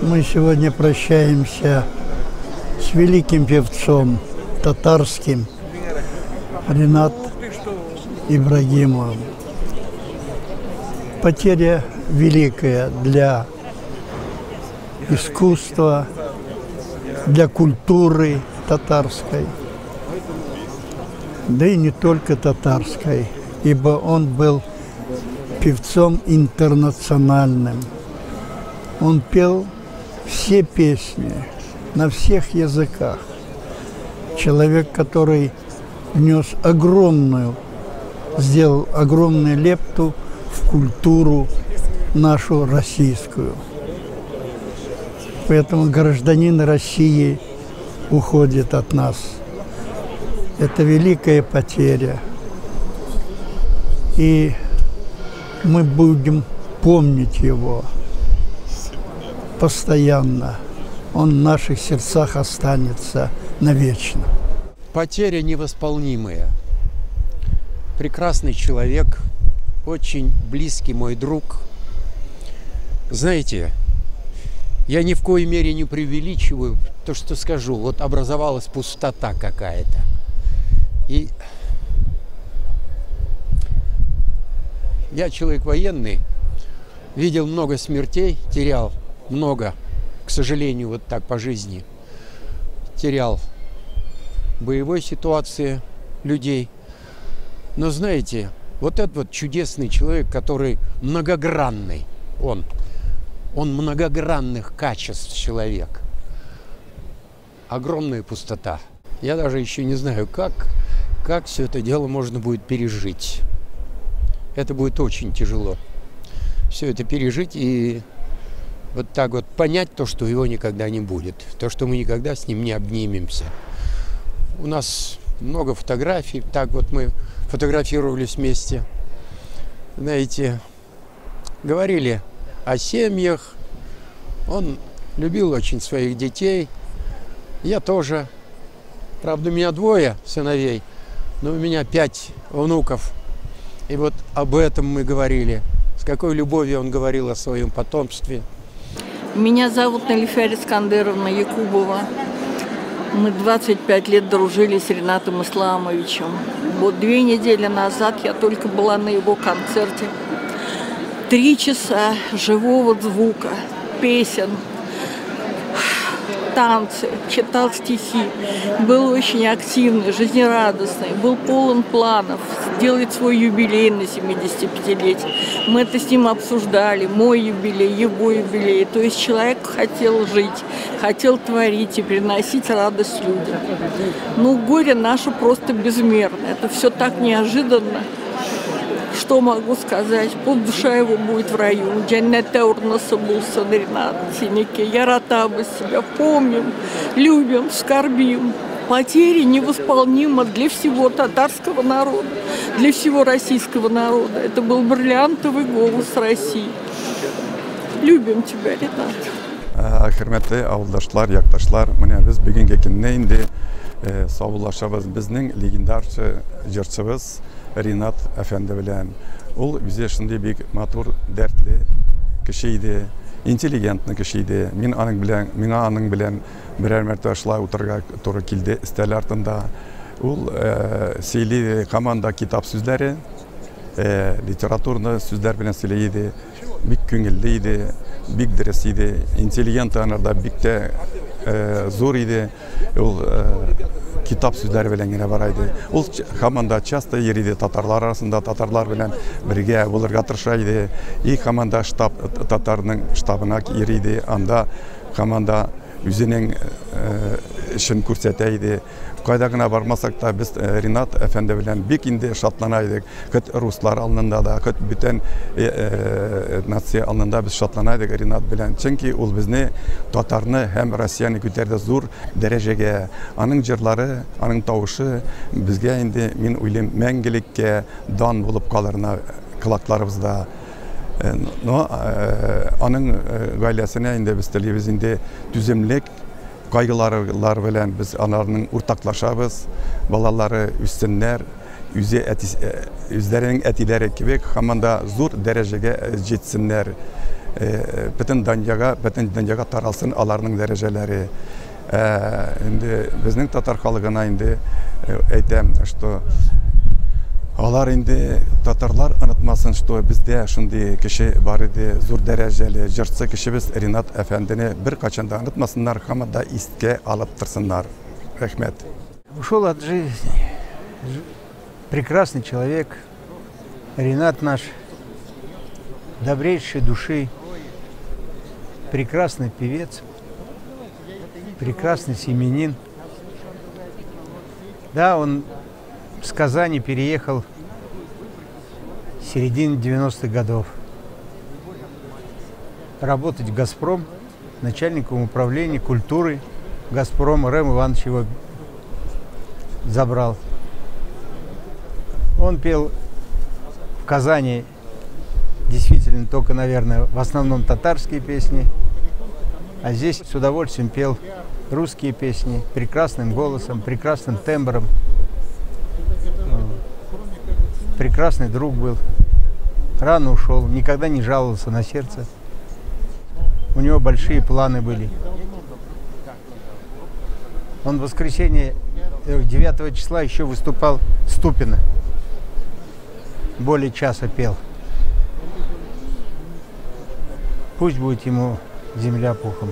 Мы сегодня прощаемся с великим певцом татарским Ринат Ибрагимовым. Потеря великая для искусства, для культуры татарской, да и не только татарской, ибо он был певцом интернациональным. Он пел все песни на всех языках. Человек, который внес огромную, сделал огромную лепту в культуру нашу российскую. Поэтому гражданин России уходит от нас. Это великая потеря. И мы будем помнить его постоянно. Он в наших сердцах останется навечно. Потеря невосполнимая. Прекрасный человек, очень близкий мой друг. Знаете, я ни в коей мере не преувеличиваю то, что скажу. Вот образовалась пустота какая-то. И я человек военный, видел много смертей, терял много, к сожалению, вот так по жизни. Терял в боевой ситуации людей. Но знаете, вот этот вот чудесный человек, который многогранный, он многогранных качеств человек. Огромная пустота. Я даже еще не знаю, как все это дело можно будет пережить. Это будет очень тяжело. Все это пережить и вот так вот понять то, что его никогда не будет. То, что мы никогда с ним не обнимемся. У нас много фотографий. Так вот мы фотографировались вместе. Знаете, говорили о семьях. Он любил очень своих детей. Я тоже. Правда, у меня двое сыновей, но у меня 5 внуков. И вот об этом мы говорили. С какой любовью он говорил о своем потомстве. Меня зовут Налифя Искандеровна Якубова. Мы 25 лет дружили с Ринатом Исламовичем. Вот 2 недели назад я только была на его концерте. 3 часа живого звука, песен, танцы, читал стихи. Был очень активный, жизнерадостный, был полон планов сделать свой юбилей на 75-летие. Мы это с ним обсуждали, мой юбилей, его юбилей. То есть человек хотел жить, хотел творить и приносить радость людям. Ну, горе наше просто безмерно. Это все так неожиданно. Что могу сказать? Пусть душа его будет в раю. Джаннете урнаса булсын, Ринат синеке. Яратабыз себя помним, любим, скорбим. Потери невосполнима для всего татарского народа, для всего российского народа. Это был бриллиантовый голос России. Любим тебя, Ринат. Хөрмәтле авылдашлар, якташлар, менә без бүгенге көнне инде саубуллашабыз. Безнең легендар җырчыбыз Ринат әфәнде белән. Ул үзе шундый бик матур, дәртле кеше иде, интеллигентный кеше иде. Мин аның белән, миңа аның белән берәр мәртәбә шулай утырырга туры килде өстәл артында. Ул сөйли команда китап сүзләре, литературны сүзләр белән сөйли иде. Бик күңелле иде, бик дөрес иде, интеллигент анарда бик тә зур иде. Ул китап сүзләре белән генә бара иде. Ул һаман да часто йөри иде татарлар арасында, татарлар белән бергә булырга тырыша иде. И һаман да штаб, татарның штабына йөри иде. Анда һаман да үзенең эшен күрсәтә иде. Кайда гына бармасак та без Ринат әфәнде белән бик инде шатлана идек. Хөт руслар алдында да, хөт бүтән нация алдында без шатлана идек Ринат белән. Чөнки ул безне, татарны һәм Россияне күтәрде зур дәрәҗәгә. Аның җырлары, аның тавышы безгә инде, мин уйлыйм, мәңгелеккә дан булып калырына колакларыбызда. Но аның гаиләсенә инде без телибез инде түземлек, кайгылар белән без аларның уртаклашабыз. Балалары үссеннәр, үзе үзләренең әтиләре кебек һаман да зур дәрәҗәгә җитсеннәр. Бөтен дөньяга, бөтен дөньяга таралсын аларның дәрәҗәләре. Инде безнең татар халыгына инде әйтәм, что алар инде татарлар онытмасын, что бездә шундый кеше бар иде, зур дәрәҗәле җырчы кешебез Ринат әфәндене беркайчан да онытмасыннар, һаман да искә алып торсыннар. Рәхмәт. Ушел от жизни. Прекрасный человек. Ринат наш, добрейшей души, прекрасный певец, прекрасный семьянин. Да, он с Казани переехал в середине 90-х годов. Работать в «Газпром», начальником управления культуры «Газпрома». Рэм Иванович его забрал. Он пел в Казани действительно только, наверное, в основном татарские песни, а здесь с удовольствием пел русские песни прекрасным голосом, прекрасным тембром. Прекрасный друг был. Рано ушел, никогда не жаловался на сердце. У него большие планы были. Он в воскресенье 9 числа еще выступал в Ступино. Более часа пел. Пусть будет ему земля пухом.